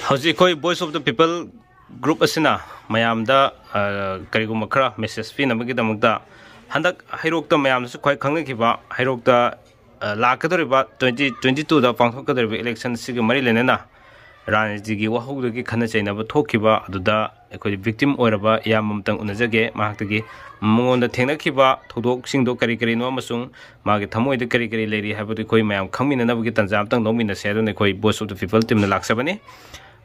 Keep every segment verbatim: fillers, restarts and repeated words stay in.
ꯍꯧꯖꯤꯛ ꯑꯩꯈꯣꯏ Voice of the People group ꯑꯁꯤꯅ ꯃꯌꯥꯝꯗ, ꯑ, ꯀꯔꯤꯒꯨꯝꯕ ꯈꯔ message ꯄꯤꯅꯕꯒꯤꯗꯃꯛꯇ, ꯍꯟꯗꯛ ꯍꯩꯔꯣꯛꯇ ꯃꯌꯥꯝꯅꯁꯨ ꯈ꯭ꯋꯥꯏ ꯈꯪꯅꯈꯤꯕ, ꯍꯩꯔꯣꯛꯇ, ꯑ, ꯂꯥꯛꯀꯗꯧꯔꯤꯕ twenty twenty twoꯗ ꯄꯥꯡꯊꯣꯛꯀꯗꯧꯔꯤꯕ election ꯑꯁꯤꯒ ꯃꯔꯤ ꯂꯩꯅꯅ ꯔꯥꯖꯅꯤꯇꯤꯒꯤ ꯋꯥꯍꯧꯗꯒꯤ ꯈꯠꯅ ꯆꯩꯅꯕ ꯊꯣꯛꯈꯤꯕ ꯑꯗꯨꯗ ꯑꯩꯈꯣꯏ victim ꯑꯣꯏꯔꯕ ꯏꯌꯥꯝꯕ ꯑꯃꯇꯪ ꯎꯅꯖꯒꯦ꯫ ꯃꯍꯥꯛꯇꯒꯤ ꯃꯉꯣꯟꯗ ꯊꯦꯡꯅꯈꯤꯕ ꯊꯧꯗꯣꯛꯁꯤꯡꯗꯣ ꯀꯔꯤ ꯀꯔꯤꯅꯣ ꯑꯃꯁꯨꯡ ꯃꯥꯒꯤ ꯊꯃꯣꯏꯗ ꯀꯔꯤ ꯀꯔꯤ ꯂꯩꯔꯤ ꯍꯥꯏꯕꯗꯨ ꯑꯩꯈꯣꯏ ꯃꯌꯥꯝ ꯈꯪꯃꯤꯟꯅꯅꯕꯒꯤ ꯇꯥꯟꯖꯥ ꯑꯃꯇꯪ ꯂꯧꯃꯤꯟꯅꯁꯦ꯫ ꯑꯗꯨꯅ ꯑꯩꯈꯣꯏ Voice of the People teamꯅ ꯂꯥꯛꯆꯕꯅꯤ꯫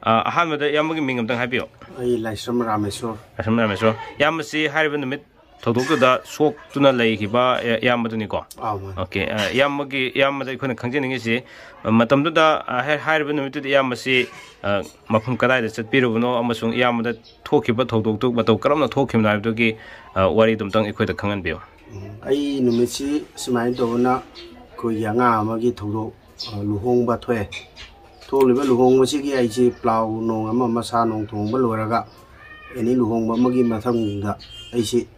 ꯑ, ꯑꯍꯥꯟꯕꯗ ꯏꯌꯥꯝꯕꯒꯤ ꯃꯤꯡ ꯑꯝꯇꯪ ꯍꯥꯏꯕꯤꯌꯨ꯫ ꯑꯩ ꯂꯥꯏꯁ꯭ꯔꯝ ꯔꯥꯃꯦꯁꯣꯔ꯫ ꯂꯥꯏꯁ꯭ꯔꯝ ꯔꯥꯃꯦꯁꯣꯔ꯫ ꯏꯌꯥꯝꯕꯁꯤ ꯍꯥꯏꯔꯤꯕ ꯅꯨꯃꯤꯠ ꯊꯧꯗꯣꯛꯇꯨꯗ ꯁꯣꯛꯇꯨꯅ ꯂꯩꯈꯤꯕ ꯏꯌꯥꯝꯕꯗꯨꯅꯤꯀꯣ? ꯑꯥ, ꯃꯥꯅꯤ꯫ Okay, ꯑ, ꯏꯌꯥꯝꯕꯒꯤ, ꯏꯌꯥꯝꯕꯗ ꯑꯩꯈꯣꯏꯅ ꯈꯪꯖꯅꯤꯡꯉꯤꯁꯤ, ꯑ, ꯃꯇꯝꯗꯨꯗ, ꯑ, ꯍꯥꯏ-, ꯍꯥꯏꯔꯤꯕ ꯅꯨꯃꯤꯠꯇꯨꯗ ꯏꯌꯥꯝꯕꯁꯤ, ꯑ, ꯃꯐꯝ ꯀꯗꯥꯏꯗ ꯆꯠꯄꯤꯔꯨꯕꯅꯣ ꯑꯃꯁꯨꯡ ꯏꯌꯥꯝꯕꯗ ꯊꯣꯛꯈꯤꯕ ꯊꯧꯗꯣꯛꯇꯨ ꯃꯇꯧ ꯀꯔꯝꯅ ꯊꯣꯛꯈꯤꯕꯅꯣ ꯍꯥꯏꯕꯗꯨꯒꯤ, ꯑ, ꯋꯥꯔꯤꯗꯨ ꯑꯝꯇꯪ ꯑꯩꯈꯣꯏꯗ ꯈꯪꯍꯟꯕꯤꯌꯨ꯫ ꯎꯝ, ꯑꯩ ꯅꯨꯃꯤꯠꯁꯤ ꯁꯨꯃꯥꯏꯅ ꯇꯧꯗꯅ ꯑꯩꯈꯣꯏꯒꯤ ꯑꯉꯥꯡ ꯑꯃꯒꯤ ꯊꯧꯗꯣꯛ, ꯑ, ꯂꯨꯍꯣꯡꯕ ꯊꯣꯛꯑꯦ꯫ ꯊꯣꯛꯂꯤꯕ ꯂꯨꯍꯣꯡꯕꯁꯤꯒꯤ ꯑꯩꯁꯤ ꯄ꯭ꯂꯥꯎ ꯅꯣꯡ ꯑꯃ ꯑꯃ ꯁꯥ ꯅꯣꯡ ꯊꯣꯡꯕ ꯂꯣꯏꯔꯒ ꯑꯦꯅꯤ ꯂꯨꯍꯣꯡꯕ ꯑꯃꯒꯤ ꯃꯊꯪꯗ ꯑꯩꯁꯤ,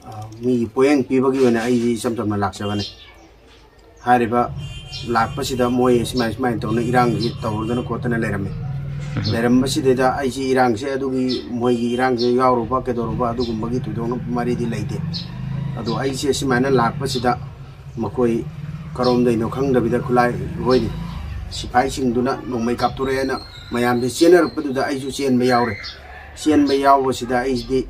ꯑ, ꯃꯤꯒꯤ ꯄꯣꯌꯦꯡ ꯄꯤꯕꯒꯤ ꯑꯣꯏꯅ ꯑꯩꯁꯤ ꯏꯆꯝ ꯆꯝꯅ ꯂꯥꯛꯆꯕꯅꯤ꯫ ꯍꯥꯏꯔꯤꯕ ꯂꯥꯛꯄꯁꯤꯗ ꯃꯣꯏ ꯁꯨꯃꯥꯏ ꯁꯨꯃꯥꯏꯅ ꯇꯧꯅ ꯏꯔꯥꯡꯁꯤ ꯇꯧꯔꯗꯅ ꯈꯣꯠꯇꯅ ꯂꯩꯔꯝꯃꯤ꯫ ꯂꯩꯔꯝꯕꯁꯤꯗꯩꯗ ꯑꯩꯁꯤ ꯏꯔꯥꯡꯁꯦ ꯑꯗꯨꯒꯤ ꯃꯣꯏꯒꯤ ꯏꯔꯥꯡꯁꯦ ꯌꯥꯎꯔꯨꯕ ꯀꯩꯗꯧꯔꯨꯕ ꯑꯗꯨꯒꯨꯝꯕꯒꯤ ꯊꯣꯏꯗꯣꯛꯅ ꯃꯔꯤꯗꯤ ꯂꯩꯇꯦ꯫ ꯑꯗꯣ ꯑꯩꯁꯦ ꯁꯨꯃꯥꯏꯅ ꯂꯥꯛꯄꯁꯤꯗ ꯃꯈꯣꯏ ꯀꯔꯣꯝꯗꯩꯅꯣ ꯈꯪꯗꯕꯤꯗ ꯈꯨꯠꯂꯥꯏ ꯍꯣꯏꯗꯤ ꯁꯤꯐꯥꯏꯁꯤꯡꯗꯨꯅ ꯅꯣꯡꯃꯩ ꯀꯥꯞꯊꯣꯔꯛꯑꯦꯅ ꯃꯌꯥꯝꯁꯦ ꯆꯦꯟꯅꯔꯛꯄꯗꯨꯗ ꯑꯩꯁꯨ ꯆꯦꯟꯕ ꯌꯥꯎꯔꯦ꯫ ꯆꯦꯟꯕ ꯌꯥꯎꯕꯁꯤꯗ ꯑꯩꯁꯤꯗꯤ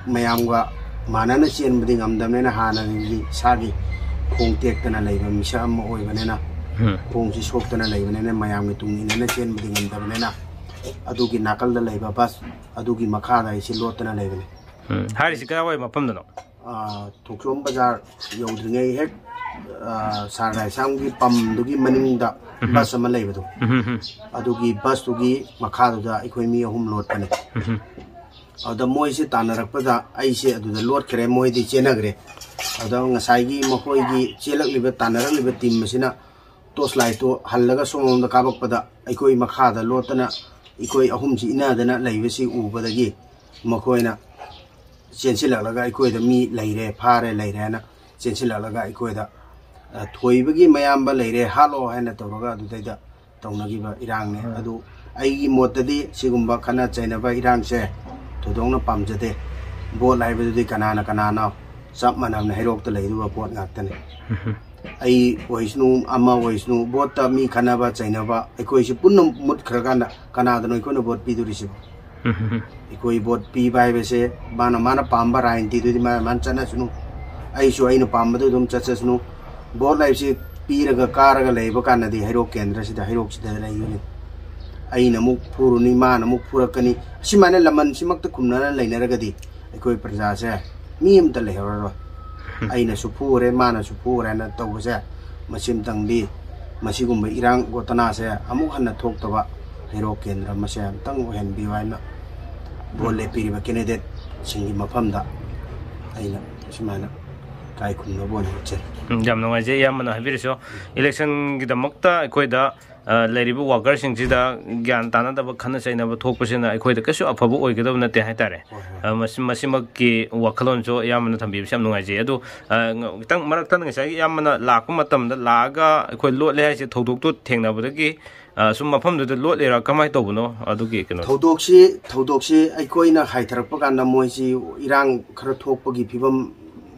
ꯃꯌꯥꯝꯒ ꯃꯥꯟꯅꯅ ꯆꯦꯟꯕꯗꯤ ꯉꯝꯗꯕꯅꯤꯅ, ꯍꯥꯟꯅꯒꯤ ꯏꯁꯥꯒꯤ ꯈꯣꯡ ꯇꯦꯛꯇꯅ ꯂꯩꯕ ꯃꯤꯁꯛ ꯑꯃ ꯑꯣꯏꯕꯅꯤꯅ, ꯎꯝ꯫ ꯈꯣꯡꯁꯤ ꯁꯣꯛꯇꯅ ꯂꯩꯕꯅꯤꯅ, ꯃꯌꯥꯝꯒꯤ ꯇꯨꯡ ꯏꯟꯅꯅ ꯆꯦꯟꯕꯗꯤ ꯉꯝꯗꯕꯅꯤꯅ, ꯑꯗꯨꯒꯤ ꯅꯥꯀꯜꯗ ꯂꯩꯕ ꯕꯁ ꯑꯗꯨꯒꯤ ꯃꯈꯥꯗ ꯑꯩꯁꯤ ꯂꯣꯠꯇꯅ ꯂꯩꯕꯅꯤ꯫ ꯎꯝ꯫ ꯍꯥꯏꯔꯤꯁꯤ ꯀꯗꯥꯏꯋꯥꯏ ꯃꯐꯝꯗꯅꯣ? ꯑꯥ, ꯊꯣꯛꯆꯣꯝ ꯕꯖꯥꯔ ꯌꯧꯗ꯭ꯔꯤꯉꯩ ꯍꯦꯛ, ꯑꯥ, ꯁꯥꯔ ꯔꯥꯏꯁꯥꯝꯒꯤ ꯄꯝꯗꯨꯒꯤ ꯃꯅꯤꯡꯗ ꯎꯝ꯫ ꯕꯁ ꯑꯃ ꯂꯩꯕꯗꯣ, ꯎꯝ, ꯎꯝ, ꯎꯝ꯫ ꯑꯗꯨꯒꯤ ꯕꯁꯇꯨꯒꯤ ꯃꯈꯥꯗꯨꯗ ꯑꯩꯈꯣꯏ ꯃꯤ ꯑꯍꯨꯝ ꯂꯣꯠꯄꯅꯦ꯫ ꯎꯝ, ꯎꯝ꯫ ꯑꯗꯨꯗ ꯃꯣꯏꯁꯦ ꯇꯥꯟꯅꯔꯛꯄꯗ ꯑꯩꯁꯦ ꯑꯗꯨꯗ ꯂꯣꯠꯈ꯭ꯔꯦ, ꯃꯣꯏꯗꯤ ꯆꯦꯟꯅꯈ꯭ꯔꯦ꯫ ꯑꯗꯨꯗ ꯉꯁꯥꯏꯒꯤ ꯃꯈꯣꯏꯒꯤ ꯆꯦꯜꯂꯛꯂꯤꯕ, ꯇꯥꯟꯅꯔꯛꯂꯤꯕ ꯇꯤꯝ ꯑꯁꯤꯅ ꯇꯣꯔꯆ ꯂꯥꯏꯠꯇꯣ ꯍꯜꯂꯒ ꯁꯣꯝꯂꯣꯝꯗ ꯀꯥꯞꯄꯛꯄꯗ, ꯑꯩꯈꯣꯏ ꯃꯈꯥꯗ ꯂꯣꯠꯇꯅ ꯑꯩꯈꯣꯏ ꯑꯍꯨꯝꯁꯤ ꯏꯟꯅꯗꯅ ꯂꯩꯕꯁꯤ ꯎꯕꯗꯒꯤ ꯃꯈꯣꯏꯅ ꯆꯦꯟꯁꯤꯜꯂꯛꯂꯒ ꯑꯩꯈꯣꯏꯗ ꯃꯤ ꯂꯩꯔꯦ, ꯐꯥꯔꯦ, ꯂꯩꯔꯦ ꯍꯥꯏꯅ ꯆꯦꯟꯁꯤꯜꯂꯛꯂꯒ ꯑꯩꯈꯣꯏꯗ, ꯑ, "ꯊꯣꯏꯕꯒꯤ ꯃꯌꯥꯝꯕ ꯂꯩꯔꯦ, ꯍꯥꯠꯂꯣ" ꯍꯥꯏꯅ ꯇꯧꯔꯒ ꯑꯗꯨꯗꯩꯗ ꯇꯧꯅꯈꯤꯕ ꯏꯔꯥꯡꯅꯦ꯫ ꯎꯝ꯫ ꯑꯗꯨ ꯑꯩꯒꯤ ꯃꯣꯠꯇꯗꯤ ꯁꯤꯒꯨꯝꯕ ꯈꯠꯅ ꯆꯩꯅꯕ ꯏꯔꯥꯡꯁꯦ ꯊꯣꯏꯗꯣꯛꯅ ꯄꯥꯝꯖꯗꯦ꯫ ꯚꯣꯠ ꯍꯥꯏꯕꯗꯨꯗꯤ ꯀꯅꯥꯅ ꯀꯅꯥꯅꯣ ꯆꯞ ꯃꯥꯟꯅꯅ ꯍꯩꯔꯣꯛꯇ ꯂꯩꯔꯤꯕ ꯚꯣꯠ ꯉꯥꯛꯇꯅꯤ꯫ ꯑꯩ ꯑꯣꯏꯁꯅꯨ, ꯑꯃ ꯑꯣꯏꯁꯅꯨ, ꯚꯣꯠꯇ ꯃꯤ ꯈꯠꯅꯕ ꯆꯩꯅꯕ ꯑꯩꯈꯣꯏꯁꯤ ꯄꯨꯟꯅ ꯃꯨꯠꯈ꯭ꯔꯀꯥꯟꯗ ꯀꯅꯥꯗꯅꯣ ꯑꯩꯈꯣꯏꯅ ꯚꯣꯠ ꯄꯤꯗꯣꯔꯤꯁꯤꯕꯣ? ꯑꯩꯈꯣꯏ ꯚꯣꯠ ꯄꯤꯕ ꯍꯥꯏꯕꯁꯦ ꯃꯥꯅ ꯃꯥꯅ ꯄꯥꯝꯕ ꯔꯥꯖꯅꯤꯇꯤꯗꯨꯗꯤ ꯃꯥꯅ ꯃꯥꯅ ꯆꯠꯅꯁꯅꯨ, ꯑꯩꯁꯨ ꯑꯩꯅ ꯄꯥꯝꯕꯗꯨ ꯑꯗꯨꯝ ꯆꯠꯆꯁꯅꯨ꯫ ꯚꯣꯠ ꯍꯥꯏꯕꯁꯤ ꯄꯤꯔꯒ ꯀꯥꯔꯒ ꯂꯩꯕ ꯀꯥꯟꯗꯗꯤ ꯍꯩꯔꯣꯛ ꯀꯦꯟꯗ꯭ꯔꯁꯤꯗ, ꯍꯩꯔꯣꯛꯁꯤꯗ ꯂꯩꯒꯅꯤ꯫ ꯑꯩꯅ ꯑꯃꯨꯛ ꯐꯨꯔꯨꯅꯤ, ꯃꯥꯅ ꯑꯃꯨꯛ ꯐꯨꯔꯛꯀꯅꯤ꯫ ꯑꯁꯨꯃꯥꯏꯅ ꯂꯃꯟꯁꯤꯃꯛꯇ ꯈꯨꯝꯅꯅ ꯂꯩꯅꯔꯒꯗꯤ ꯑꯩꯈꯣꯏ ꯄ꯭ꯔꯖꯥꯁꯦ ꯃꯤ ꯑꯃꯇ ꯂꯩꯍꯧꯔꯔꯣꯏ꯫ ꯑꯩꯅꯁꯨ ꯐꯨꯔꯦ, ꯃꯥꯅꯁꯨ ꯐꯨꯔꯦꯅ ꯇꯧꯕꯁꯦ ꯃꯁꯤꯃꯇꯪꯗꯤ, ꯃꯁꯤꯒꯨꯝꯕ ꯏꯔꯥꯡ ꯒꯣꯇꯅꯥꯁꯦ ꯑꯃꯨꯛ ꯍꯟꯅ ꯊꯣꯛꯇꯕ ꯍꯩꯔꯣꯛ ꯀꯦꯟꯗ꯭ꯔ ꯃꯁꯦ ꯑꯃꯇꯪ ꯑꯣꯏꯍꯟꯕꯤꯌꯨ ꯍꯥꯏꯅ ꯚꯣꯠ ꯂꯦꯞꯄꯤꯔꯤꯕ ꯀꯦꯟꯗꯤꯗꯦꯠꯁꯤꯡꯒꯤ ꯃꯐꯝꯗ ꯑꯩꯅ ꯁꯨꯃꯥꯏꯅ ꯏꯀꯥꯏ ꯈꯨꯝꯅꯕ ꯑꯣꯏꯅ ꯎꯠꯆꯔꯤ꯫ ꯎꯝ, ꯌꯥꯝ ꯅꯨꯡꯉꯥꯏꯖꯩ ꯏꯌꯥꯝꯕꯅ ꯍꯥꯏꯕꯤꯔꯤꯁꯨ꯫ ꯏꯂꯦꯛꯁꯟꯒꯤꯗꯃꯛꯇ ꯑꯩꯈꯣꯏꯗ, ꯑ, ꯂꯩꯔꯤꯕ ꯋꯥꯀꯔꯁꯤꯡꯁꯤꯗ ꯒ꯭ꯌꯥꯟ ꯇꯥꯅꯗꯕ, ꯈꯠꯅ ꯆꯩꯅꯕ ꯊꯣꯛꯄꯁꯤꯅ ꯑꯩꯈꯣꯏꯗ ꯀꯩꯁꯨ ꯑꯐꯕ ꯑꯣꯏꯒꯗꯕ ꯅꯠꯇꯦ ꯍꯥꯏꯇꯥꯔꯦ꯫ ꯍꯣꯏ, ꯍꯣꯏ꯫ ꯑ, ꯃꯁꯤ-, ꯃꯁꯤꯃꯛꯀꯤ ꯋꯥꯈꯜꯂꯣꯟꯁꯨ ꯏꯌꯥꯝꯕꯅ ꯊꯝꯕꯤꯕꯁꯤ ꯌꯥꯝ ꯅꯨꯡꯉꯥꯏꯖꯩ꯫ ꯑꯗꯨ, ꯑ, ꯉ-, ꯈꯤꯇꯪ ꯃꯔꯛ ꯊꯠꯅ ꯉꯁꯥꯏꯒꯤ ꯏꯌꯥꯝꯕꯅ ꯂꯥꯛꯄ ꯃꯇꯝꯗ ꯂꯥꯛꯑꯒ ꯑꯩꯈꯣꯏ ꯂꯣꯠꯂꯦ ꯍꯥꯏꯁꯦ ꯊꯧꯗꯣꯛꯇꯨ ꯊꯦꯡꯅꯕꯗꯒꯤ, ꯑ, ꯁꯨꯝ ꯃꯐꯝꯗꯨꯗ ꯂꯣꯠꯂꯤꯔꯥ, ꯀꯃꯥꯏꯅ ꯇꯧꯕꯅꯣ? ꯑꯗꯨꯒꯤ ꯀꯩꯅꯣ꯫ ꯊꯧꯗꯣꯛꯁꯤ, ꯊꯧꯗꯣꯛꯁꯤ ꯑꯩꯈꯣꯏꯅ ꯍꯥꯏꯊꯔꯛꯄ ꯀꯥꯟꯗ ꯃꯣꯏꯁꯤ ꯏꯔꯥꯡ ꯈꯔ ꯊꯣꯛꯄꯒꯤ ꯐꯤꯕꯝ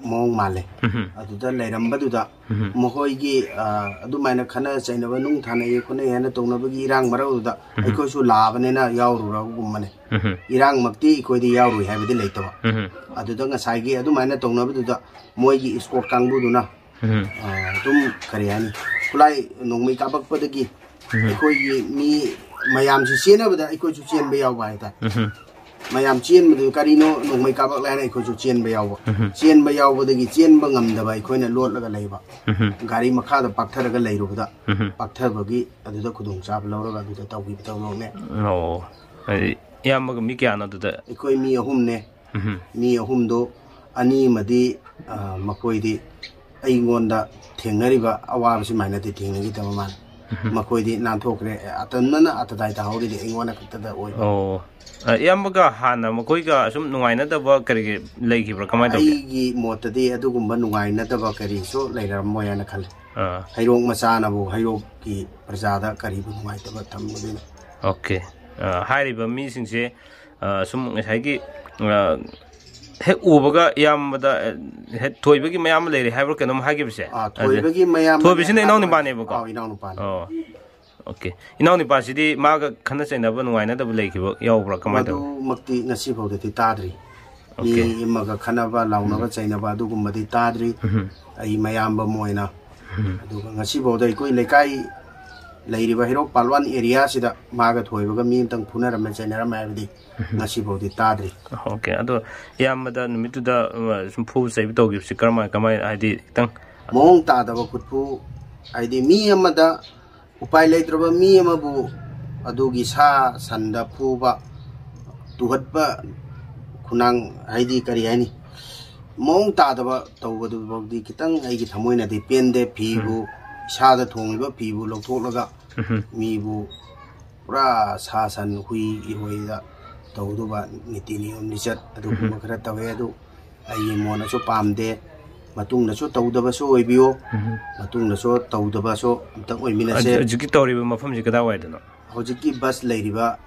ꯃꯑꯣꯡ ꯃꯥꯜꯂꯦ꯫ ꯎꯝ꯫ ꯑꯗꯨꯗ ꯂꯩꯔꯝꯕꯗꯨꯗ ꯎꯝ꯫ ꯃꯈꯣꯏꯒꯤ, ꯑ, ꯑꯗꯨꯃꯥꯏꯅ ꯈꯠꯅ ꯆꯩꯅꯕ, ꯅꯨꯡ ꯊꯥꯅꯩ ꯈꯣꯠꯅꯩ ꯍꯥꯏꯅ ꯇꯧꯅꯕꯒꯤ ꯏꯔꯥꯡ ꯃꯔꯛ ꯑꯗꯨꯗ ꯎꯝ꯫ ꯑꯩꯈꯣꯏꯁꯨ ꯂꯥꯛꯑꯕꯅꯤꯅ ꯌꯥꯎꯔꯨꯔꯒꯨꯝꯕꯅꯦ꯫ ꯎꯝ꯫ ꯏꯔꯥꯡꯃꯛꯇꯤ ꯑꯩꯈꯣꯏꯗꯤ ꯌꯥꯎꯔꯨꯏ ꯍꯥꯏꯕꯗꯤ ꯂꯩꯇꯕ꯫ ꯎꯝ꯫ ꯑꯗꯨꯗ ꯉꯁꯥꯏꯒꯤ ꯑꯗꯨꯃꯥꯏꯅ ꯇꯧꯅꯕꯗꯨꯗ ꯃꯣꯏꯒꯤ ꯏꯁꯀꯣꯔꯠ ꯀꯥꯡꯕꯨꯗꯨꯅ, ꯎꯝ꯫ ꯑ, ꯑꯗꯨꯝ ꯀꯔꯤ ꯍꯥꯏꯅꯤ, ꯈꯨꯠꯂꯥꯏ ꯅꯣꯡꯃꯩ ꯀꯥꯞꯄꯛꯄꯗꯒꯤ ꯎꯝ꯫ ꯑꯩꯈꯣꯏꯒꯤ ꯃꯤ ꯃꯌꯥꯝꯁꯤ ꯆꯦꯟꯅꯕꯗ ꯑꯩꯈꯣꯏꯁꯨ ꯆꯦꯟꯕ ꯌꯥꯎꯕ ꯍꯥꯏꯇꯥꯔꯦ꯫ ꯎꯝ꯫ ꯃꯌꯥꯝ ꯆꯦꯟꯕꯗꯨ ꯀꯔꯤꯅꯣ, ꯅꯣꯡꯃꯩ ꯀꯥꯞꯄꯛꯂꯦ ꯍꯥꯏꯅ ꯑꯩꯈꯣꯏꯁꯨ ꯆꯦꯟꯕ ꯌꯥꯎꯕ꯫ ꯎꯝ꯫ ꯆꯦꯟꯕ ꯌꯥꯎꯕꯗꯒꯤ ꯆꯦꯟꯕ ꯉꯝꯗꯕ ꯑꯩꯈꯣꯏꯅ ꯂꯣꯠꯂꯒ ꯂꯩꯕ꯫ ꯎꯝ꯫ ꯒꯥꯔꯤ ꯃꯈꯥꯗ ꯄꯥꯛꯊꯔꯒ ꯂꯩꯔꯨꯕꯗ ꯎꯝ꯫ ꯄꯥꯛꯊꯕꯒꯤ ꯑꯗꯨꯗ ꯈꯨꯗꯣꯡꯆꯥꯕ ꯂꯧꯔꯒ ꯑꯗꯨꯗ ꯇꯧꯈꯤꯕ ꯊꯧꯗꯣꯛꯅꯦ꯫ ꯑꯣ꯫ ꯍꯥꯏꯗꯤ ꯏꯌꯥꯝꯕꯒ ꯃꯤ ꯀꯌꯥꯅꯣ ꯑꯗꯨꯗ? ꯑꯩꯈꯣꯏ ꯃꯤ ꯑꯍꯨꯝꯅꯦ꯫ ꯎꯝ꯫ ꯃꯤ ꯑꯍꯨꯝꯗꯣ ꯑꯅꯤ ꯑꯃꯗꯤ, ꯑ, ꯃꯈꯣꯏꯗꯤ ꯑꯩꯉꯣꯟꯗ ꯊꯦꯡꯅꯔꯤꯕ ꯑꯋꯥꯕ ꯁꯨꯃꯥꯏꯅꯗꯤ ꯊꯦꯡꯅꯈꯤꯗꯕ ꯃꯥꯜꯂꯦ꯫ ꯃꯈꯣꯏꯗꯤ ꯅꯥꯟꯊꯣꯛꯈ꯭ꯔꯦ꯫ ꯑꯇꯝꯅꯅ ꯑꯇꯗꯥꯏ ꯇꯥꯍꯧꯔꯤꯗꯤ ꯑꯩꯉꯣꯟꯗ ꯈꯛꯇꯗ ꯑꯣꯏꯕ꯫ ꯑꯣ꯫ ꯑ, ꯏꯌꯥꯝꯕꯒ ꯍꯥꯟꯅ ꯃꯈꯣꯏꯒ ꯁꯨꯝ ꯅꯨꯡꯉꯥꯏꯅꯗꯕ ꯀꯔꯤ ꯀꯔꯤ ꯂꯩꯈꯤꯕ꯭ꯔꯥ? ꯀꯃꯥꯏꯅ ꯇꯧꯒꯦ? ꯑꯩꯒꯤ ꯃꯣꯠꯇꯗꯤ ꯑꯗꯨꯒꯨꯝꯕ ꯅꯨꯡꯉꯥꯏꯅꯗꯕ ꯀꯔꯤꯁꯨ ꯂꯩꯔꯝꯃꯣꯏ ꯍꯥꯏꯅ ꯈꯜꯂꯤ꯫ ꯑꯥ꯫ ꯍꯩꯔꯣꯛ ꯃꯆꯥꯅꯕꯨ ꯍꯩꯔꯣꯛꯀꯤ ꯄ꯭ꯔꯖꯥꯗ ꯀꯔꯤꯕꯨ ꯅꯨꯡꯉꯥꯏꯇꯕ ꯊꯝꯒꯗꯣꯏꯅꯣ? ꯑꯣꯀꯦ꯫ ꯑ, ꯍꯥꯏꯔꯤꯕ ꯃꯤꯁꯤꯡꯁꯦ, ꯑ, ꯁꯨꯝ ꯉꯁꯥꯏꯒꯤ, ꯑ, ꯍꯦꯛ ꯎꯕꯒ ꯏꯌꯥꯝꯕꯗ, ꯑ, ꯍꯦꯛ ꯊꯣꯏꯕꯒꯤ ꯃꯌꯥꯝ ꯑꯃ ꯂꯩꯔꯦ ꯍꯥꯏꯕ꯭ꯔꯥ ꯀꯩꯅꯣꯝ ꯍꯥꯏꯈꯤꯕꯁꯦ? ꯑꯥ, ꯑꯗꯨ ꯊꯣꯏꯕꯒꯤ ꯃꯌꯥꯝ ꯊꯣꯏꯕꯁꯤꯅ ꯑꯃ ꯏꯅꯥꯎ ꯅꯨꯄꯥꯅꯦꯕꯀꯣ? ꯑꯥꯎ, ꯏꯅꯥꯎ ꯅꯨꯄꯥꯅꯦ꯫ ꯑꯣ, ꯑꯣꯀꯦ꯫ ꯏꯅꯥꯎ ꯅꯨꯄꯥꯁꯤꯗꯤ ꯃꯥꯒ ꯈꯠꯅ ꯆꯩꯅꯕ, ꯅꯨꯡꯉꯥꯏꯅꯗꯕ ꯂꯩꯈꯤꯕ ꯌꯥꯎꯕ꯭ꯔꯥ? ꯀꯃꯥꯏꯅ ꯇꯧꯏ? ꯃꯗꯨꯃꯛꯇꯤ ꯉꯁꯤ ꯐꯥꯎꯗꯗꯤ ꯇꯥꯗ꯭ꯔꯤ꯫ ꯑꯣꯀꯦ꯫ ꯃꯤ ꯑꯃꯒ ꯈꯠꯅꯕ, ꯂꯥꯎꯅꯕ, ꯎꯝ꯫ ꯆꯩꯅꯕ ꯑꯗꯨꯒꯨꯝꯕꯗꯤ ꯇꯥꯗ꯭ꯔꯤ꯫ ꯎꯝ꯫ ꯑꯩ ꯃꯌꯥꯝꯕ ꯑꯃ ꯑꯣꯏꯅ꯫ ꯎꯝ꯫ ꯑꯗꯨꯒ ꯉꯁꯤꯐꯥꯎꯗ ꯑꯩꯈꯣꯏ ꯂꯩꯀꯥꯏ ꯂꯩꯔꯤꯕ ꯍꯩꯔꯣꯛ ꯄꯥꯜꯋꯥꯟ ꯑꯦꯔꯤꯌꯥꯁꯤꯗ ꯃꯥꯒ ꯊꯣꯏꯕꯒ ꯃꯤ ꯑꯃꯇꯪ ꯐꯨꯅꯔꯝꯃꯦ, ꯆꯩꯅꯔꯝꯃꯦ ꯍꯥꯏꯕꯗꯤ ꯎꯝ꯫ ꯉꯁꯤꯐꯥꯎꯗꯤ ꯇꯥꯗ꯭ꯔꯤ꯫ ꯑꯣꯀꯦ꯫ ꯑꯗꯣ ꯏꯌꯥꯝꯕꯗ ꯅꯨꯃꯤꯠꯇꯨꯗ, ꯑ, ꯁꯨꯝ ꯐꯨꯕ ꯆꯩꯕ ꯇꯧꯈꯤꯕꯁꯤ ꯀꯔꯝꯍꯥꯏ, ꯀꯃꯥꯏ, ꯍꯥꯏꯗꯤ ꯈꯤꯇꯪ ꯃꯑꯣꯡ ꯇꯥꯗꯕ ꯈꯨꯠꯐꯨ, ꯍꯥꯏꯗꯤ ꯃꯤ ꯑꯃꯗ ꯎꯄꯥꯏ ꯂꯩꯇ꯭ꯔꯕ ꯃꯤ ꯑꯃꯕꯨ ꯑꯗꯨꯒꯤ ꯁꯥ ꯁꯟꯗ ꯐꯨꯕ, ꯇꯨꯍꯠꯄ, ꯈꯨꯅꯥꯡ, ꯍꯥꯏꯗꯤ ꯀꯔꯤ ꯍꯥꯏꯅꯤ, ꯃꯑꯣꯡ ꯇꯥꯗꯕ ꯇꯧꯕꯗꯨꯐꯥꯎꯗꯤ ꯈꯤꯇꯪ ꯑꯩꯒꯤ ꯊꯃꯣꯏꯅꯗꯤ ꯄꯦꯟꯗꯦ꯫ ꯐꯤꯕꯨ, ꯎꯝ꯫ ꯏꯁꯥꯗ ꯊꯣꯡꯉꯤꯕ ꯐꯤꯕꯨ ꯂꯧꯊꯣꯛꯂꯒ ꯎꯝ꯫ ꯃꯤꯕꯨ ꯄꯨꯔꯥ ꯁꯥ ꯁꯟ, ꯍꯨꯏ, ꯏꯍꯣꯏꯗ ꯇꯧꯗꯧꯕ ꯅꯤꯇꯤ ꯅꯤꯌꯣꯝ ꯂꯤꯆꯠ ꯑꯗꯨꯒꯨꯝꯕ ꯎꯝ꯫ ꯈꯔ ꯇꯧꯋꯦ꯫ ꯑꯗꯨ ꯑꯩꯒꯤ ꯃꯣꯠꯅꯁꯨ ꯄꯥꯝꯗꯦ꯫ ꯃꯇꯨꯡꯗꯁꯨ ꯇꯧꯗꯕꯁꯨ ꯑꯣꯏꯕꯤꯌꯨ꯫ ꯎꯝ꯫ ꯃꯇꯨꯡꯗꯁꯨ ꯇꯧꯗꯕꯁꯨ ꯑꯝꯇꯪ ꯑꯣꯏꯃꯤꯟꯅꯁꯦ꯫ ꯍꯧꯖꯤꯛ-, ꯍꯧꯖꯤꯛꯀꯤ ꯇꯧꯔꯤꯕ ꯃꯐꯝꯁꯤ ꯀꯗꯥꯏꯋꯥꯏꯗꯅꯣ? ꯍꯧꯖꯤꯛꯀꯤ ꯕꯁ ꯂꯩꯔꯤꯕ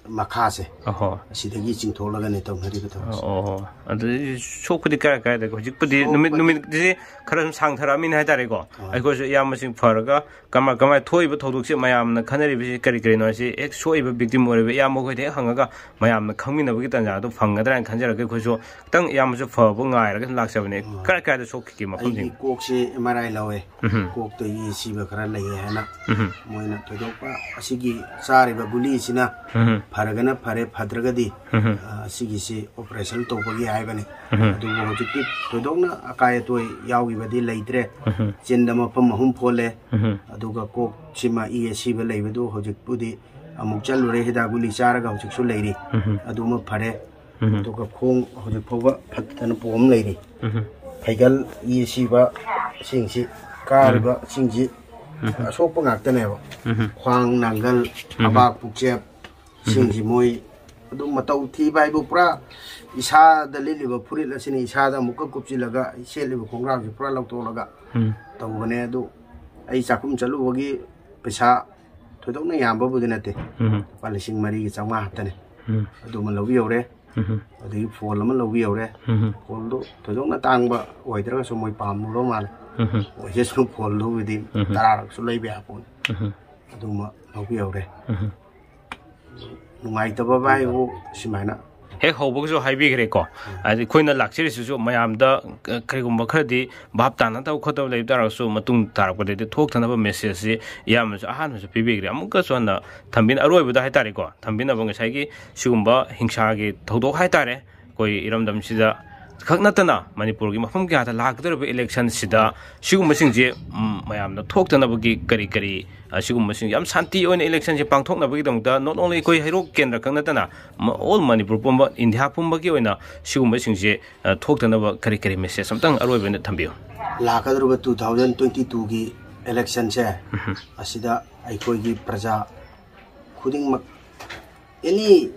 ꯃꯈꯥꯁꯦ, ꯑꯍꯣ꯫ ꯑꯁꯤꯗꯒꯤ ꯆꯤꯡꯊꯣꯛꯂꯒꯅꯦ ꯇꯧꯅꯔꯤꯕ ꯊꯕꯛꯁꯦ꯫ ꯑꯣ, ꯑꯣ꯫ ꯑꯗꯨꯗꯤ ꯁꯣꯛꯄꯗꯤ ꯀꯥꯏ ꯀꯥꯏꯗ? ꯍꯧꯖꯤꯛꯄꯨꯗꯤ ꯅꯨꯃꯤꯠ, ꯁꯣꯛꯄꯗꯤ ꯅꯨꯃꯤꯠꯁꯦ ꯈꯔ ꯁꯨꯝ ꯁꯥꯡꯊꯔꯛꯑꯃꯤꯅ ꯍꯥꯏꯇꯥꯔꯦꯀꯣ꯫ ꯑꯥ꯫ ꯑꯩꯈꯣꯏꯁꯨ ꯏꯌꯥꯝꯕꯁꯤꯡ ꯐꯔꯒ ꯀꯃꯥꯏ, ꯀꯃꯥꯏ ꯊꯣꯛꯏꯕ ꯊꯧꯗꯣꯛꯁꯦ ꯃꯌꯥꯝꯅ ꯈꯟꯅꯔꯤꯕꯁꯤ ꯀꯔꯤ ꯀꯔꯤꯅꯣ ꯍꯥꯏꯁꯤ ꯍꯦꯛ ꯁꯣꯛꯏꯕ victim ꯑꯣꯏꯔꯤꯕ ꯏꯌꯥꯝꯕ ꯍꯣꯏꯗ ꯍꯦꯛ ꯍꯪꯉꯒ ꯃꯌꯥꯝꯅ ꯈꯪꯃꯤꯟꯅꯕꯒꯤ ꯇꯥꯟꯖꯥꯗꯣ ꯐꯪꯒꯗ꯭ꯔꯥ ꯍꯥꯏꯅ ꯈꯟꯖꯔꯒ ꯑꯩꯈꯣꯏꯁꯨ ꯈꯤꯇꯪ ꯏꯌꯥꯝꯕꯁꯨ ꯐꯕ ꯉꯥꯏꯔꯒ ꯂꯥꯛꯆꯕꯅꯦ꯫ ꯑꯥ꯫ ꯀꯔꯥꯏ ꯀꯔꯥꯏꯗ ꯁꯣꯛꯈꯤꯒꯦ ꯃꯐꯝꯁꯤꯡ? ꯑꯩꯒꯤ ꯀꯣꯛꯁꯦ M R I ꯂꯧꯋꯦ꯫ ꯎꯝ꯫ ꯀꯣꯛꯇ ꯏ ꯁꯤꯕ ꯈꯔ ꯂꯩꯌꯦ ꯍꯥꯏꯅ ꯎꯝ꯫ ꯃꯣꯏꯅ ꯊꯣꯏꯗꯣꯛꯄ ꯑꯁꯤꯒꯤ ꯆꯥꯔꯤꯕ ꯒꯨꯂꯤꯁꯤꯅ ꯎꯝ꯫ ꯐꯔꯒꯅ ꯐꯔꯦ, ꯐꯗ꯭ꯔꯒꯗꯤ, ꯎꯝ꯫ ꯑ, ꯑꯁꯤꯒꯤꯁꯤ operation ꯇꯧꯕꯒꯤ ꯍꯥꯏꯕꯅꯤ꯫ ꯎꯝ꯫ ꯑꯗꯨꯕꯨ ꯍꯧꯖꯤꯛꯇꯤ ꯊꯣꯏꯗꯣꯛꯅ ꯑꯀꯥꯏ ꯑꯇꯣꯏ ꯌꯥꯎꯈꯤꯕꯗꯤ ꯂꯩꯇ꯭ꯔꯦ꯫ ꯎꯝ꯫ ꯆꯤꯟꯗ ꯃꯐꯝ ꯑꯍꯨꯝ ꯐꯣꯜꯂꯦ꯫ ꯎꯝ꯫ ꯑꯗꯨꯒ ꯀꯣꯛꯁꯤꯃ ꯏ ꯑꯁꯤꯕ ꯂꯩꯕꯗꯨ ꯍꯧꯖꯤꯛꯄꯨꯗꯤ ꯑꯃꯨꯛ ꯆꯠꯂꯨꯔꯦ, ꯍꯤꯗꯥꯛ ꯒꯨꯂꯤ ꯆꯥꯔꯒ ꯍꯧꯖꯤꯛꯁꯨ ꯂꯩꯔꯤ꯫ ꯎꯝ꯫ ꯑꯗꯨꯃ ꯐꯔꯦ꯫ ꯎꯝ꯫ ꯑꯗꯨꯒ ꯈꯣꯡ ꯍꯧꯖꯤꯛ ꯐꯥꯎꯕ ꯐꯠꯇꯅ ꯄꯣꯝ ꯂꯩꯔꯤ꯫ ꯎꯝ꯫ ꯐꯩꯒꯜ ꯏ ꯁꯤꯕ ꯁꯤꯡꯁꯤ, ꯀꯥꯔꯤꯕ ꯁꯤꯡꯁꯤ ꯎꯝ꯫ ꯑꯁꯣꯛꯄ ꯉꯥꯛꯇꯅꯦꯕ꯫ ꯎꯝ꯫ ꯈ꯭ꯋꯥꯡ, ꯅꯥꯡꯒꯜ, ꯎꯝ꯫ ꯈꯕꯥꯛ, ꯄꯨꯛꯆꯦꯞ ꯎꯝ꯫ ꯁꯤꯡꯁꯤ ꯃꯣꯏ ꯑꯗꯨꯝ ꯃꯇꯧ ꯊꯤꯕ ꯍꯥꯏꯕꯨ ꯄꯨꯔꯥ ꯏꯁꯥꯗ ꯂꯤꯠꯂꯤꯕ ꯐꯨꯔꯤꯠ ꯑꯁꯤꯅ ꯏꯁꯥꯗ ꯑꯃꯨꯛꯀ ꯀꯨꯞꯁꯤꯜꯂꯒ ꯁꯦꯠꯂꯤꯕ ꯈꯣꯡꯒ꯭ꯔꯥꯎꯁꯤ ꯄꯨꯔꯥ ꯂꯧꯊꯣꯛꯂꯒ ꯎꯝ꯫ ꯇꯧꯕꯅꯦ꯫ ꯑꯗꯨ ꯑꯩ ꯆꯥꯛꯈꯨꯝ ꯆꯠꯂꯨꯕꯒꯤ ꯄꯩꯁꯥ ꯊꯣꯏꯗꯣꯛꯅ ꯌꯥꯝꯕꯕꯨꯗꯤ ꯅꯠꯇꯦ꯫ ꯎꯝ꯫ ꯂꯨꯄꯥ ꯂꯤꯁꯤꯡ ꯃꯔꯤꯒ ꯆꯥꯝꯃꯉꯥ ꯈꯛꯇꯅꯤ꯫ ꯎꯝ꯫ ꯑꯗꯨꯃ ꯂꯧꯕꯤꯍꯧꯔꯦ꯫ ꯎꯝ꯫ ꯑꯗꯒꯤ ꯐꯣꯟ ꯑꯃ ꯂꯧꯕꯤꯍꯧꯔꯦ꯫ ꯎꯝ꯫ ꯐꯣꯟꯗꯨ ꯊꯣꯏꯗꯣꯛꯅ ꯇꯥꯡꯕ ꯑꯣꯏꯗ꯭ꯔꯒꯁꯨ ꯃꯣꯏ ꯄꯥꯝꯃꯨꯔ ꯃꯥꯜꯂꯦ꯫ ꯎꯝ꯫ ꯑꯣꯏꯖꯁꯅꯨ, ꯐꯣꯟꯗꯨꯕꯨꯗꯤ ꯎꯝ꯫ ꯇꯔꯥꯔꯛꯁꯨ ꯂꯩꯕ ꯌꯥꯄꯣꯠꯅꯤ꯫ ꯎꯝ꯫ ꯑꯗꯨꯃ ꯂꯧꯕꯤꯍꯧꯔꯦ꯫ ꯎꯝ꯫ ꯅꯨꯡꯉꯥꯏꯇꯕ ꯍꯥꯏꯕꯨ ꯁꯨꯃꯥꯏꯅ꯫ ꯍꯦꯛ ꯍꯧꯕꯒꯁꯨ ꯍꯥꯏꯕꯤꯈ꯭ꯔꯦꯀꯣ꯫ ꯎꯝ꯫ ꯍꯥꯏꯗꯤ ꯑꯩꯈꯣꯏꯅ ꯂꯥꯛꯆꯔꯤꯁꯤꯁꯨ ꯃꯌꯥꯝꯗ ꯀ-, ꯀꯔꯤꯒꯨꯝꯕ ꯈꯔꯗꯤ ꯚꯥꯞ ꯇꯥꯅꯗꯕ ꯈꯣꯠꯇꯕ ꯂꯩꯕ ꯇꯥꯔꯒꯁꯨ ꯃꯇꯨꯡ ꯇꯥꯔꯛꯄꯗꯗꯤ ꯊꯣꯛꯇꯅꯕ message ꯁꯤ ꯏꯌꯥꯝꯕꯁꯨ ꯑꯍꯥꯟꯕꯁꯨ ꯄꯤꯕꯤꯈ꯭ꯔꯦ꯫ ꯑꯃꯨꯛꯀꯁꯨ ꯍꯟꯅ ꯊꯝꯕꯤꯅ-, ꯑꯔꯣꯏꯕꯗ ꯍꯥꯏꯇꯥꯔꯦꯀꯣ, ꯊꯝꯕꯤꯅꯕ ꯉꯁꯥꯏꯒꯤ ꯁꯤꯒꯨꯝꯕ ꯍꯤꯡꯁꯥꯒꯤ ꯊꯧꯗꯣꯛ ꯍꯥꯏꯇꯥꯔꯦ, ꯑꯩꯈꯣꯏ ꯏꯔꯝꯗꯝꯁꯤꯗ ꯈꯛ ꯅꯠꯇꯅ ꯃꯅꯤꯄꯨꯔꯒꯤ ꯃꯐꯝ ꯀꯌꯥꯗ ꯂꯥꯛꯀꯗꯧꯔꯤꯕ election ꯁꯤꯗ ꯁꯤꯒꯨꯝꯕꯁꯤꯡꯁꯦ, ꯎꯝ, ꯃꯌꯥꯝꯅ ꯊꯣꯛꯇꯅꯕꯒꯤ ꯀꯔꯤ ꯀꯔꯤ, ꯑ, ꯁꯤꯒꯨꯝꯕꯁꯤꯡ ꯌꯥꯝ ꯁꯥꯟꯇꯤ ꯑꯣꯏꯅ election ꯁꯦ ꯄꯥꯡꯊꯣꯛꯅꯕꯒꯤꯗꯃꯛꯇ not only ꯑꯩꯈꯣꯏ ꯍꯩꯔꯣꯛ ꯀꯦꯟꯗ꯭ꯔ ꯈꯛ ꯅꯠꯇꯅ ꯃ-, all ꯃꯅꯤꯄꯨꯔ ꯄꯨꯝꯕ, ꯏꯟꯗꯤꯌꯥ ꯄꯨꯝꯕꯒꯤ ꯑꯣꯏꯅ ꯁꯤꯒꯨꯝꯕꯁꯤꯡꯁꯦ, ꯑ, ꯊꯣꯛꯇꯅꯕ ꯀꯔꯤ ꯀꯔꯤ message ꯑꯝꯇꯪ ꯑꯔꯣꯏꯕ ꯑꯣꯏꯅ ꯊꯝꯕꯤꯌꯨ꯫ ꯂꯥꯛꯀꯗꯧꯔꯤꯕ two thousand twenty two ꯒꯤ election ꯁꯦ ꯎꯝ꯫ ꯑꯁꯤꯗ ꯑꯩꯈꯣꯏꯒꯤ ꯄ꯭ꯔꯖꯥ ꯈꯨꯗꯤꯡꯃꯛ, any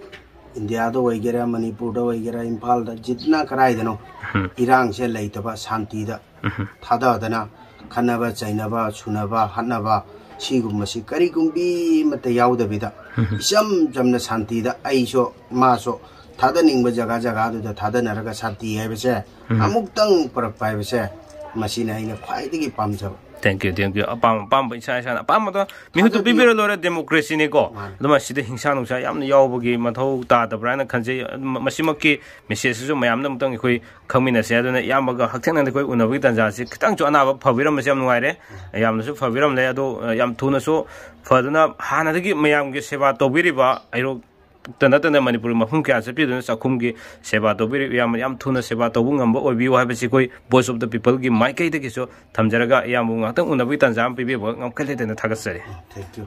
ꯏꯟꯗꯤꯌꯥꯗ ꯑꯣꯏꯒꯦꯔꯥ, ꯃꯅꯤꯄꯨꯔꯗ ꯑꯣꯏꯒꯦꯔꯥ, ꯏꯝꯐꯥꯜꯗ, ꯖꯤꯠꯅ ꯀꯔꯥꯏꯗꯅꯣ, ꯎꯝ꯫ ꯏꯔꯥꯡꯁꯦ ꯂꯩꯇꯕ, ꯁꯥꯟꯇꯤꯗ ꯎꯝ꯫ ꯊꯥꯗꯗꯅ ꯈꯠꯅꯕ ꯆꯩꯅꯕ, ꯁꯨꯅꯕ ꯍꯥꯠꯅꯕ, ꯁꯤꯒꯨꯝꯕꯁꯤ ꯀꯔꯤꯒꯨꯝꯕꯤ ꯑꯃꯠꯇ ꯌꯥꯎꯗꯕꯤꯗ ꯎꯝ꯫ ꯏꯆꯝ ꯆꯝꯅ ꯁꯥꯟꯇꯤꯗ ꯑꯩꯁꯨ ꯃꯥꯁꯨ ꯊꯥꯗꯅꯤꯡꯕ ꯖꯒꯥ ꯖꯒꯥꯗꯨꯗ ꯊꯥꯗꯅꯔꯒ ꯁꯥꯟꯇꯤ ꯍꯥꯏꯕꯁꯦ ꯎꯝ꯫ ꯑꯃꯨꯛꯇꯪ ꯄꯨꯔꯛꯄ ꯍꯥꯏꯕꯁꯦ, ꯃꯁꯤꯅ ꯑꯩꯅ ꯈ꯭ꯋꯥꯏꯗꯒꯤ ꯄꯥꯝꯖꯕ꯫ Thank you, thank you. ꯑꯄꯥꯝ ꯑꯄꯥꯝꯕ ꯏꯁꯥ ꯏꯁꯥꯅ ꯑꯄꯥꯝꯕꯗꯣ ꯃꯤꯍꯨꯠꯇꯨ ꯊꯥꯖꯕꯤꯌꯨ꯫ ꯄꯤꯕꯤꯔ ꯂꯣꯏꯔꯦ, democracy ꯅꯤꯀꯣ꯫ ꯃꯥꯅꯤ꯫ ꯑꯗꯨꯃ ꯁꯤꯗ ꯍꯤꯡꯁꯥ ꯅꯨꯡꯁꯥ ꯌꯥꯝꯅ ꯌꯥꯎꯕꯒꯤ ꯃꯊꯧ ꯇꯥꯗꯕ꯭ꯔꯥ ꯍꯥꯏꯅ ꯈꯟꯖꯩ꯫ ꯑꯗꯨꯝ ꯃꯁꯤꯃꯛꯀꯤ message ꯁꯤꯁꯨ ꯃꯌꯥꯝꯅ ꯑꯃꯨꯛꯇꯪ ꯑꯩꯈꯣꯏ ꯈꯪꯃꯤꯟꯅꯁꯦ꯫ ꯑꯗꯨꯅ ꯏꯌꯥꯝꯕꯒ ꯍꯛꯊꯦꯡꯅꯅ ꯑꯩꯈꯣꯏ ꯎꯅꯕꯒꯤ ꯇꯥꯟꯖꯥꯁꯤ ꯈꯤꯇꯪꯁꯨ ꯑꯅꯥꯕ ꯐꯕꯤꯔꯝꯕꯁꯦ ꯌꯥꯝ ꯅꯨꯡꯉꯥꯏꯔꯦ꯫ ꯌꯥꯝꯅꯁꯨ ꯐꯕꯤꯔꯝꯂꯦ꯫ ꯑꯗꯣ, ꯑ, ꯌꯥꯝ ꯊꯨꯅꯁꯨ ꯐꯗꯨꯅ ꯍꯥꯟꯅꯗꯒꯤ ꯃꯌꯥꯝꯒꯤ ꯁꯦꯕꯥ ꯇꯧꯕꯤꯔꯤꯕ ꯍꯩꯔꯣꯛꯇ ꯅꯠꯇꯅ ꯃꯅꯤꯄꯨꯔꯒꯤ ꯃꯐꯝ ꯀꯌꯥ ꯆꯠꯄꯤꯗꯨꯅ ꯆꯥꯛꯈꯨꯝꯒꯤ ꯁꯦꯕꯥ ꯇꯧꯕꯤꯔꯤꯕ ꯏꯌꯥꯝꯕ ꯌꯥꯝ ꯊꯨꯅ ꯁꯦꯕꯥ ꯇꯧꯕ ꯉꯝꯕ ꯑꯣꯏꯕꯤꯌꯨ ꯍꯥꯏꯕꯁꯤ ꯑꯩꯈꯣꯏ Voice of the People ꯒꯤ ꯃꯥꯏꯀꯩꯗꯒꯤꯁꯨ ꯊꯝꯖꯔꯒ ꯏꯌꯥꯝꯕꯕꯨ ꯉꯥꯛꯇꯪ ꯎꯅꯕꯒꯤ ꯇꯥꯟꯖꯥ ꯑꯃ ꯄꯤꯕꯤꯕ ꯉꯝꯈꯩ ꯂꯩꯇꯅ ꯊꯥꯒꯠꯆꯔꯤ꯫ Thank you꯫